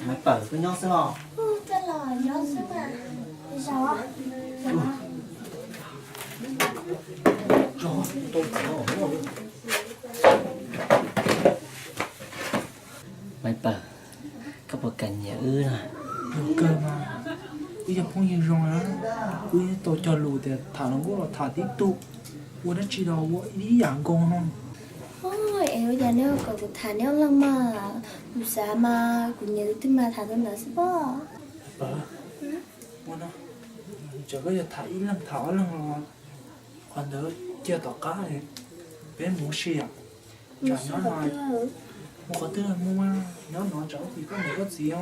Maiv Pawg, koj nyob xwb los? Koj los nyob xwb mas. Zos. Maiv Pawg, koj puas kam nyiam wb na? Yog kawg mas, wb yog phooj ywg zoo na, wb tau cog lus tias tham hluas nkauj los tham tib tug, ua dab tsi los ua ib yam nkaus no. Es ua cas neb kom kuv tham neb ob leeg mas? Kuv xav mas kuv nyiam tus twg mas tham tus ntawd xwb pob. Ua no, txawm koj yuav tham ib leeg tham ob leeg los qhov ntawd cia tom qab, peb mus ua si os. Tsam nyob no, mus qhov twg mus mas, nyob no tsam ib chim koj niam koj txiv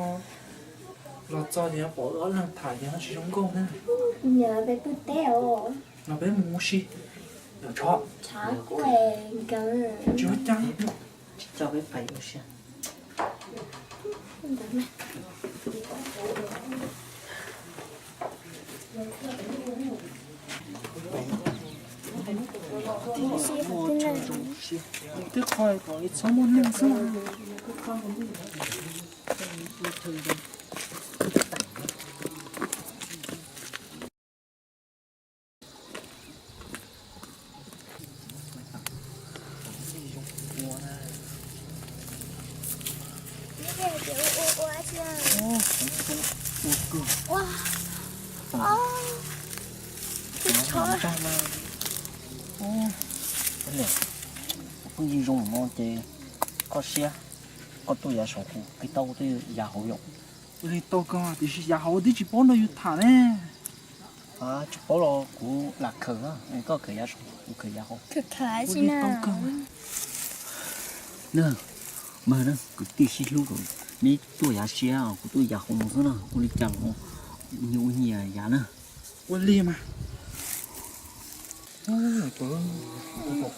los txog ces pom wb ob leeg tham ces tsis zoo nkauj thiab. Los peb mus ua si, Tshov. Tsis ua cas. Tsis coj peb pais ua si. Twb qhov kom txhob muaj neeg xwb. Phooj ywg zoo no ces koj siab, koj tuaj yav saum kuv qhib taub twb yav hauv yom. Ua li tau koj tiam sis yav hauv twb tsis paub nrog yus tham ne. Tsis paub los kuv lam khawm, koj khawm yav saum kuv khawm yav hauv. Ua li tau koj. Na, mag na, kwv tij sib hlub, neb tuaj yav siab kuv tuaj yav hauv xwb na, ua li cas los nyias ua nyias yav na. Ua li mas. Kuv pom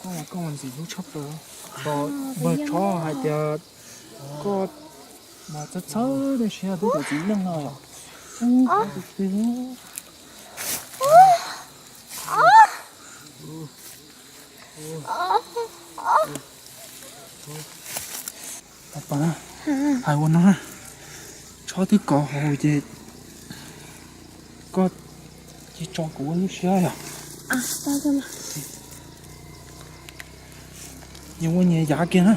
koj mas koj mas ntxim hlub tshaj plaws. Npawg Tshov hais tias koj mas txhawj txhawj tej siab twb kom txiv neej no yom. Pog, hais ua no, Tshov twb kov hauv ces koj cia tso kuv ua lub siab yom. Nyias ua nyias yav kiag na.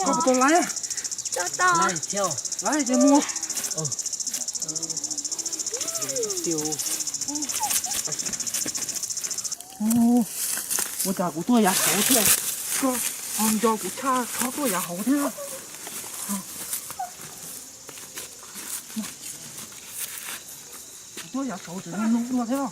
Koj puas tau laib? Laib ces mus. Ua cas kuv tuaj yav saud thiab, koj ho nco kuv tshaj Tshov tuaj yav hauv thiab. Kuv tuaj yav saud tseem zoo dua thiab.